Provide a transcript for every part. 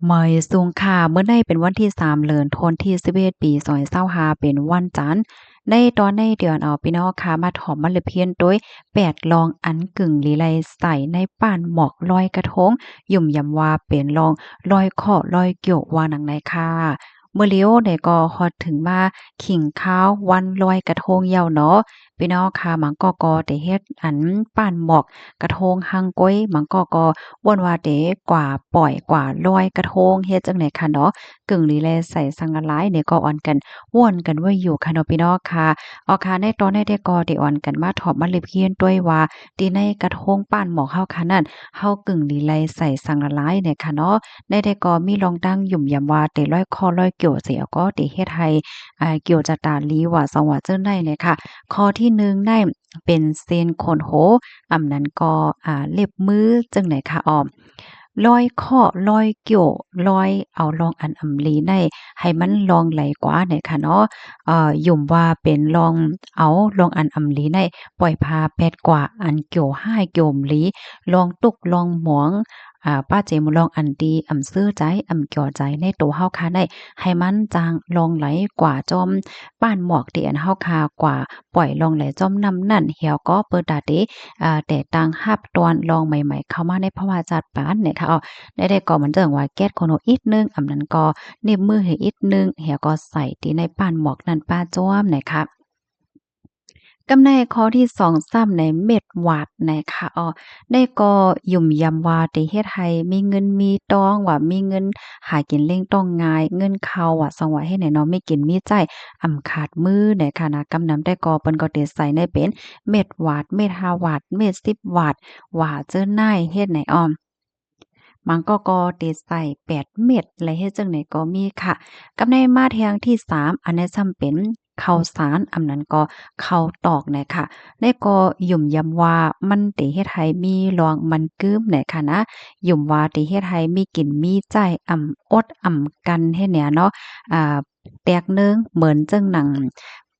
ມາຍສູງຄ່າ ມື້ໃນເປັນວັນທີສາມ ເດືອນທັນວາ ປີສອງພັນຊາວຫ້າ ເປັນວັນຈັນ. ໃນຕອນໃນດຽວເອົາ ພີ່ນ້ອງຄ່ະ ມາຖອມມາເລັບຮຽນໂດຍ ແປດລອງອັນກຶ່ງຫຼີໄຫຼໃສ່ໃນປ້ານໝອກລອຍກະທົງ, ຫຍຸ້ມຢຳວ່າເປັນລອງລອຍເຄາະລອຍກ່ຽວວ່າໜັງໃນຄ່ະ. ມື້ລຽວໃນກໍຮອດເຖິງມາຂີງຄາວວັນລອຍກະທົງແລ້ວເນາະ. ພີ່ນ້ອງຄ່ະ ບາງກໍກໍໄດ້ເຮັດອັນປ້ານໝອກກະທົງຮັງກ້ວຍ, ບາງກໍກໍ ວ່າແຕ່ກວ່າປ່ອຍກວ່າລອຍກະທົງ ເຮັດຈັ່ງໃດຄະເນາະ, ກຶ່ງຫຼີແລໃສ່ສັງລະລາຍນີ້ກໍອ່ອນກັນ ວ່າກັນໄວ້ຢູ່ຄະເນາະ ພີ່ນ້ອງຄ່ະ. ເອົາຄ່ະ ໃນຕອນໃນແຕ່ກໍໄດ້ອ່ອນກັນມາຖອມມາເລັບຮຽນດ້ວຍວ່າ ທີ່ໃນກະທົງປ້ານໝອກເຮົາຄ່ະນັ້ນ ເຮົາກຶ່ງຫຼີແລໃສ່ສັງລະລາຍນີ້ຄະເນາະ. ໃນແຕ່ກໍມີລອງຕັ້ງຫຍຸ້ມຢຳວ່າໄດ້ລອຍເຄາະລອຍກ່ຽວເສຍ ກໍໄດ້ເຮັດໃຫ້ ອ່າ ກ່ຽວຈະຕາຫຼີວ່າສອງວ່າເຈີໃນນີ້ຄ່ະ. ຂໍ້ທີໜຶ່ງໃນ ເປັນເສັ້ນຂົນໂຫ, ອຳນັ້ນກໍ ອ່າ ເລັບມືຈັ່ງໃດຄະອອມ. ລອຍເຄາະລອຍກ່ຽວ ລອຍເອົາລອງອັນອຳຫຼີໃນ ໃຫ້ມັນລອງໄຫຼກວ່າໃນຄະເນາະ. ເອີ ຫຍຸ້ມວ່າເປັນລອງເອົາລອງອັນອຳຫຼີໃນ ປ່ອຍພາແປດກວ່າ ອັນກ່ຽວຮ້າຍກ່ຽວອຳຫຼີ ລອງຕຸກລອງໝວງ ອາ ປະເຈມລອງອັນດີ ອຳຊື່ໃຈ ອຳກ່ຽວໃຈໃນໂຕເຮົາຄະໃນ ໃຫ້ມັນຈ້າງລອງໄຫຼກວ່າຈອມປ້ານໝອກທີ່ອັນເຮົາຄາກວ່າ ປ່ອຍລອງໄຫຼຈອມນ້ຳນັ້ນ ແລ້ວກໍເປີດຕາເຕ ອາ ແຕ່ຕ່າງຮັບຕ້ອນລອງໃໝ່ໆເຂົ້າມາໃນພາວະຈັດປານນີ້ຄ່ະ. ເອົາ ໃດໆກໍມັນເຖິງວ່າແກະຂົນໂຫອີກໜຶ່ງ ອຳນັ້ນກໍເລັບມືໃຫ້ອີກໜຶ່ງ ແລ້ວກໍໃສ່ທີ່ໃນປ້ານໝອກນັ້ນປະຈອມນີ້ຄ່ະ. ກຳໃນຂໍ້ທີສອງຊ້ຳໃນເມັດຫວາດນີ້ຄ່ະ. ເອົາ ໃນກໍຫຍຸ້ມຢຳວ່າໄດ້ເຮັດໃຫ້ມີເງິນມີຕອງ ວ່າມີເງິນຫາກິນລ້ຽງຕ້ອງງ່າຍ ເງິນເຂົ້າວ່າສອງວ່າເຮັດໃຫ້ເນາະ ມີກິນມີໃຊ້ ອຳຂາດມືນີ້ຄ່ະນະ. ກຳນຳແຕ່ກໍເພິ່ນກໍໄດ້ໃສ່ໃນເປັນເມັດຫວາດ ເມັດຫ້າຫວາດ ເມັດສິບຫວາດ ວ່າເຈີໃນເຮັດໃນອອມ. ບາງກໍກໍໄດ້ໃສ່ແປດເມັດ ແລະ ເຮັດຈັ່ງໃດກໍມີຄ່ະ. ກຳໃນມາແທ່ງທີສາມ ອັນໃດຊ້ຳເປັນເຂົ້າສານ ອຳນັ້ນກໍເຂົ້າຕອກນີ້ຄ່ະ. ໃນກໍຫຍຸ້ມຢຳວ່າມັນໄດ້ເຮັດໃຫ້ມີລອງມັນກຶມນີ້ຄ່ະນະ. ຫຍຸ້ມວ່າໄດ້ເຮັດໃຫ້ມີກິນມີໃຊ້ ອຳອົດອຳກັນເຮັດແນວເນາະ ອາ ແຕກໜຶ່ງ ເໝືອນຈັ່ງໜັງ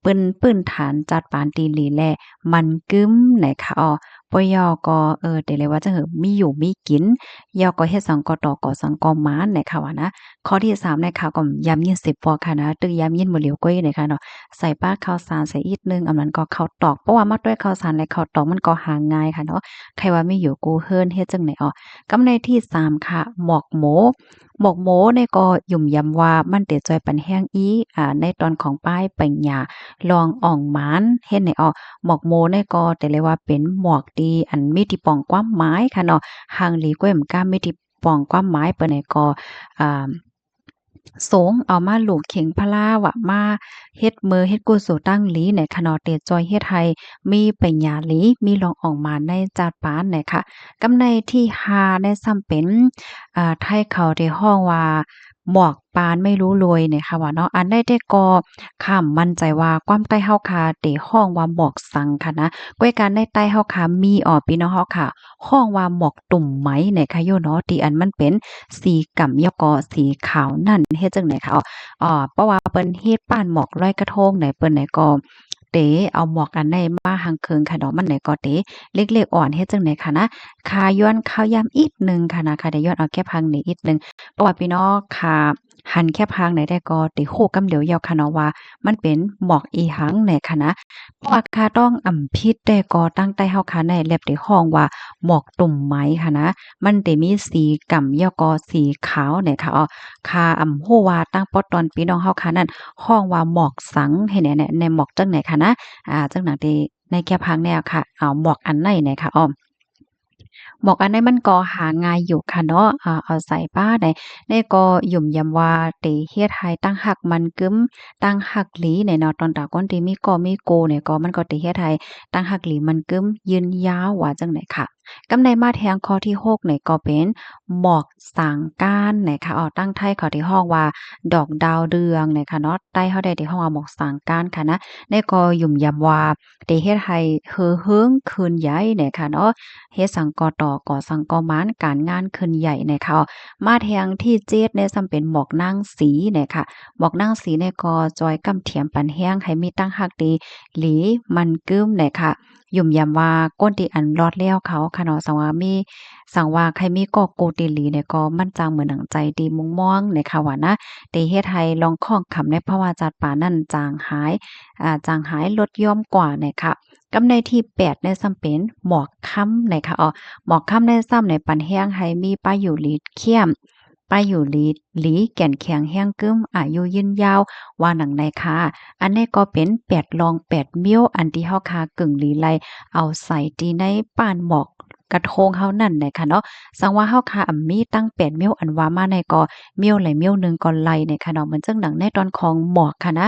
ເປັນພື້ນຖານຈັດປານທີ່ດີ ແລະ ໝັ້ນກຶມໃນຄະເນາະ. ປະໂຫຍດກໍ ເອີ ແຕ່ເລີຍວ່າຈັ່ງ ເອີ ມີຢູ່ມີກິນ ແລ້ວກໍເຮັດສັງກໍຕໍ່ ກໍ່ສັງກໍໝານໃນຄະວ່ານະ. ຂໍ້ທີສາມໃນຄະກໍຢາມຍິນເສຍປອກຄະນະ ຕຶກຢາມຍິນບໍ່ຫຼຽວກ້ອຍໃນຄະເນາະ. ໃສ່ປາກເຂົ້າສານໃສ່ອີກໜຶ່ງ ອຳນັ້ນກໍເຂົ້າຕອກ ເພາະວ່າມາດ້ວຍເຂົ້າສານ ແລະ ເຂົ້າຕອກມັນກໍຫາງ່າຍຄະເນາະ. ໃຜວ່າມີຢູ່ກູເຮືອນ ເຮັດຈັ່ງໃດເນາະ. ກຳໃນທີສາມຄະ ໝອກໂມ ໝອກໂມນີ້ກໍຫຍຸ້ມຢຳວ່າມັນໄດ້ຊ່ວຍປັນແຮງອີກ ອາ ໃນຕອນຂອງປ້າຍປັນຍາ ລອງອ່ອງໝານເຮັດໃນອອກ. ໝອກໂມນີ້ກໍໄດ້ເລີຍວ່າເປັນໝອກທີ່ອັນມີທີ່ປອງຄວາມໝາຍຄະເນາະ. ຫາງຫຼີກ້ວຍມະກາ ມີທີ່ປອງຄວາມໝາຍ ເປັນໃດກໍ ອາ ສົງເອົາມາລູກເຂັງພະລາ ວ່າມາເຮັດເມີເຮັດກຸສົນຕັ້ງຫຼີໃນຄະເນາະ ໄດ້ຊ່ວຍເຮັດໃຫ້ມີປັນຍາຫຼີ ມີລອງອ່ອງໝານໃນຈັດປານໃນຄະ. ກຳໃນທີຫ້າໃນຊ້ຳເປັນ ອາ ໄທເຂົາໄດ້ຮ້ອງວ່າ ໝອກປານໄມ້ຮູ້ລວຍນີ້ຄ່ະວ່າເນາະ. ອັນໃດແຕ່ກໍຂ້າໝັ້ນໃຈວ່າຄວາມໃຕ້ເຮົາຄະໄດ້ຮ້ອງວ່າໝອກສັງຄະນະ. ກ້ວຍການໃນໃຕ້ເຮົາຄະມີ ອອ ພີ່ນ້ອງເຮົາຄະ ຮ້ອງວ່າໝອກຕຸ່ມໄໝນີ້ຄ່ະຢູ່ເນາະ ທີ່ອັນມັນເປັນສີກຳ ແລ້ວກໍສີຂາວນັ້ນ ເຮັດຈັ່ງໃດຄະ ອາ ເພາະວ່າເພິ່ນເຮັດປ້ານໝອກລອຍກະທົງໃນ ເພິ່ນໃນກໍ ເຕເອົາໝອກອັນໃດມາຫາງເຄິ່ງຂະດອກມັນໃດກໍເຕເລັກໆອ່ອນເຮັດຈັ່ງໃດຄະນະ. ຄາຍ້ອນຄາວຢາມອີກໜຶ່ງຄະນະ ຄາໄດ້ຍ້ອນເອົາແຄບຫາງນີ້ອີກໜຶ່ງ ເພາະວ່າພີ່ນ້ອງຄາຫັນແຄບຫາງໃດໄດ້ກໍເຕຮູ້ກຳດຽວຢາວຄະເນາະວ່າມັນເປັນໝອກອີ່ຫຍັງແດ່ຄະນະ. ເພາະວ່າຄາຕ້ອງອຳຜິດແຕ່ກໍຕັ້ງໃຕ້ເຮົາຄາໃນແລັບເຕຮ້ອງວ່າໝອກຕຸ່ມໄໝຄະນະ. ມັນເຕມີສີກຳ ແລ້ວກໍສີຂາວແດ່ຄະ. ຄາອຳຮູ້ວ່າຕັ້ງປອດຕອນພີ່ນ້ອງເຮົາຄານັ້ນ ຮ້ອງວ່າໝອກສັງ ເຮັດແນວໃນ ໃນໝອກຈັ່ງໃດຄະນະ. ອາ ຈັ່ງໜັງທີ່ໃນແຄບຫາງແນວຄະ ເອົາໝອກອັນໃດແນຄະ ອ້ອມ ໝອກອັນໃດມັນກໍຫາງ່າຍຢູ່ຄະເນາະ. ອາ ເອົາໃສ່ປ້າໃດ ໃນກໍຫຍຸ່ມຢຳວ່າເຕເຮັດໃຫ້ຕັ້ງຮັກມັນກຶມ ຕັ້ງຮັກຫຼີແນເນາະ. ຕອນຕາຄົນທີ່ມີກໍມີໂກໃນກໍ ມັນກໍເຕເຮັດໃຫ້ຕັ້ງຮັກຫຼີມັນກຶມ ຍືນຍາວວ່າຈັ່ງໃດຄະ. ກຳໃນມາແທງຂໍ້ທີຫົກໃນກໍເປັນໝອກສາງການໃນຄະ. ເອົາ ຕັ້ງໄທເຂົາທີ່ຮ້ອງວ່າດອກດາວເຮືອງໃນຄະເນາະ ໃຕ້ເຮົາໄດ້ທີ່ຮ້ອງວ່າໝອກສາງການຄະນະ. ໃນກໍຫຍຸ່ມຢຳວ່າ ໄດ້ເຮັດໃຫ້ເຫີເຫິງຂຶ້ນໃຫຍ່ແນຄະເນາະ. ເຮັດສັງກໍຕໍ່ ກໍ່ສັງກໍໝານ ການງານຂຶ້ນໃຫຍ່ແນຄະ. ມາແທງທີເຈັດແນ ສ່ຳເປັນໝອກນາງສີແນຄະ. ໝອກນາງສີແນກໍຈອຍກຳຖຽມປັນແຮງ ໃຫ້ມີຕັ້ງຮັກທີ່ຫຼີມັນກຶມແນຄະ. ຫຍຸ່ມຢຳວ່າ ຄົນທີ່ອັນລອດແລ້ວເຂົາຄະເນາະ ສັງວ່າມີ ສັງວ່າໃຄ່ມີກໍໂກຕິລີແດ່ກໍ ມັນຈັ່ງເໝືອນໜັງໃຈທີ່ມຸງມອງແດ່ຄະວ່ານະ ທີ່ເຮັດໃຫ້ລອງຂ້ອງຄຳໃນພາວະຈັດປານັ້ນຈາງຫາຍ ອາ ຈາງຫາຍລົດຢ່ອມກວ່າແດ່ຄະ. ກັບໃນທີແປດແດ່ຊ້ຳເປັນໝອກຄຳແດ່ຄະ ເອາະ ໝອກຄຳແດ່ຊ້ຳໃນປັນແຮງໃຫ້ມີປາຍຸລີຂຽມ ປາຍຸລີ ລີ ແກ່ນແຂງແຮງກຶມ ອາຍຸຍືນຍາວ ວ່າໜັງໃດຄະ. ອັນນີ້ກໍເປັນແປດລ່ອງແປດມ້ຽວ ອັນທີ່ເຮົາຄາກຶ່ງລີໄລ່ເອົາໃສ່ທີ່ໃນປ້ານໝອກກະທົງເຮົານັ້ນນະຄະເນາະ. ສັງວ່າເຮົາຄາອຳມີຕັ້ງແປດມ້ຽວອັນວ່າມາໃນກໍ ມ້ຽວໃດມ້ຽວໜຶ່ງກໍໄດ້ນະຄະເນາະ. ເໝືອນຈັ່ງໜັງໃນຕອນຂອງໝອກຄະນະ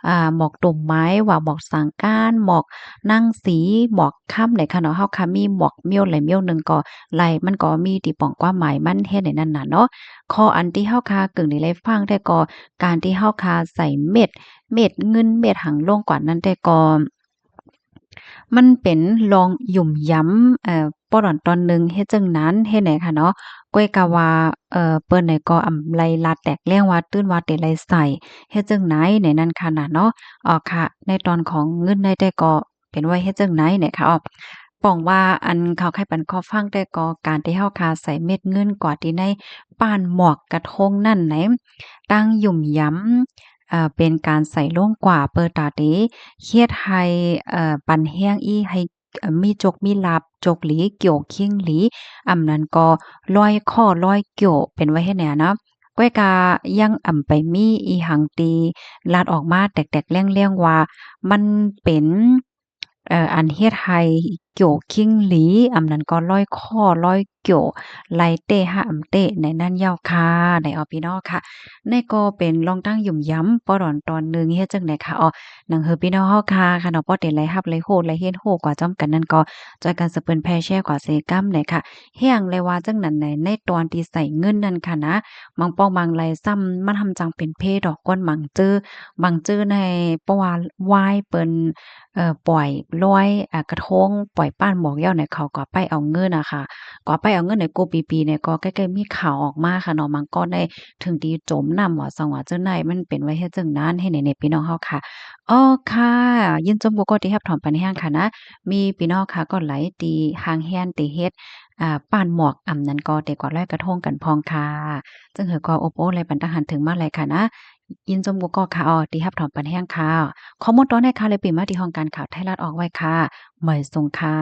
ອາ ໝອກຕຸ່ມໄມ້ ວ່າໝອກສັງການ ໝອກນາງສີ ໝອກຄຳນະຄະເນາະ. ເຮົາຄາມີໝອກມ້ຽວໃດມ້ຽວໜຶ່ງກໍໄດ້ ມັນກໍມີທີ່ປອງຄວາມໝາຍມັນເຮັດໃນນັ້ນນະເນາະ. ຂໍ້ອັນທີ່ເຮົາຄາກຶ່ງໄດ້ໄລ່ຟັງແຕ່ກໍ ການທີ່ເຮົາຄາໃສ່ເມັດ ເມັດເງິນເມັດຫຍັງລົງກ່ອນນັ້ນແຕ່ກໍ ມັນເປັນລ່ອງຫຍຸ່ມຢຳ ເອີ ປອດອນຕອນໜຶ່ງເຮັດຈັ່ງນັ້ນເຮັດໃດຄະເນາະ. ກ້ອຍກະວ່າ ເອີ ເພິ່ນໃດກໍອຳໄລ່ລາດແຕກແລ້ງວ່າ ຕື່ນວ່າເຕໄລ່ໃສ່ເຮັດຈັ່ງໃດໃນນັ້ນຄະນະເນາະ. ອອກຄະ ໃນຕອນຂອງເງິນໃດແຕ່ກໍ ເປັນວ່າເຮັດຈັ່ງໃດແດ່ຄະ ອອກ ປອງວ່າອັນເຂົາໃຫ້ປັນຂໍ້ຟັງແຕ່ກໍ ການທີ່ເຮົາຄາໃສ່ເມັດເງິນກວ່າທີ່ໃນປ້ານໝອກກະທົງນັ້ນໃນ ຕັ້ງຫຍຸ່ມຢຳ ເອີ ເປັນການໃສ່ລົງກວ່າເປີຕາເຕ ເຮັດໃຫ້ ເອີ ປັນແຮງອີ່ ໃຫ້ ເອີ ມີໂຈກມີລາບ ໂຈກລີ ກ່ຽວຄີງລີ ອຳນັ້ນກໍລອຍຂໍ້ລອຍກ່ຽວ ເປັນວ່າເຮັດແນວນະ. ກ້ອຍກະຍັງອຳໄປມີອີ່ຫຍັງທີ່ລາດອອກມາແຕກໆແຫຼງໆວ່າ ມັນເປັນ ເອີ ອັນເຮັດໃຫ້ກ່ຽວຄີງລີ ອຳນັ້ນກໍລອຍຂໍ້ລອຍກ່ຽວ ໄລ່ເຕະຫາອຳເຕະໃນນັ້ນເຈົ້າຄະ ໃນອອກພີ່ນ້ອງຄະ. ໃນກໍເປັນລ່ອງຕັ້ງຫຍຸ່ມຢຳປອດອນຕອນໜຶ່ງເຮັດຈັ່ງໃດຄະ ອອກ ໜັງເຮີພີ່ນ້ອງເຮົາຄະ ຄະເນາະ ພໍເຕໄດ້ຮັບໄດ້ຮູ້ໄດ້ຮຽນຮູ້ກວ່າພ້ອມກັນນັ້ນກໍ ຊ່ວຍກັນສະເປີນແຜ່ແຊກວ່າເຊກຳໃດຄະ. ແຮງແລະວ່າຈັ່ງນັ້ນໃນ ໃນຕອນທີ່ໃສ່ເງິນນັ້ນຄະນະ ບາງປ້ອງບາງໄລຊ້ຳ ມັນຫາກຈັ່ງເປັນເພດອກ ຄົນບາງຈື່ ບາງຈື່ໃນ ເພາະວ່າວາຍເພິ່ນ ເອີ ປ່ອຍລອຍ ອາ ກະທົງ ປ່ອຍປ້ານໝອກແລ້ວໃນ ເຂົາກໍໄປເອົາເງິນນະຄະ ກໍໄປເອົາເງິນໃນກູປີໆໃນ ກໍໃກ້ໆມີຂ່າວອອກມາຄະເນາະ ບາງກໍໄດ້ເຖິງທີ່ຈົມນ້ຳ ວ່າສັງວ່າຈັ່ງໃດ ມັນເປັນວ່າເຮັດຈັ່ງນັ້ນເຮັດໃດໃນພີ່ນ້ອງເຮົາຄະ. ອໍ ຄະ ຍິນຊົມກູກໍທີ່ຮັບຖອມປັນແຮງຄະນະ ມີພີ່ນ້ອງຄະກໍໄຫຼທີ່ຫ່າງແຮນທີ່ເຮັດ ອາ ປ້ານໝອກ ອຳນັ້ນກໍທີ່ກວາດລອຍກະທົງກັນພ້ອມຄະ. ເຊິ່ງເຮີກໍອົບໂອ້ໄລ່ປັນຕາຫັນເຖິງມາໄລຄະນະ ຍິນຊົມກູກໍຄະ ອອ ທີ່ຮັບຖອມປັນແຮງຄະ. ຂໍ້ມູນຕໍ່ໄດ້ຄະ ແລະປີມາທີ່ຫ້ອງການຂ່າວໄທລັດອອກໄວ້ຄະ ໝາຍສົ່ງຄະ.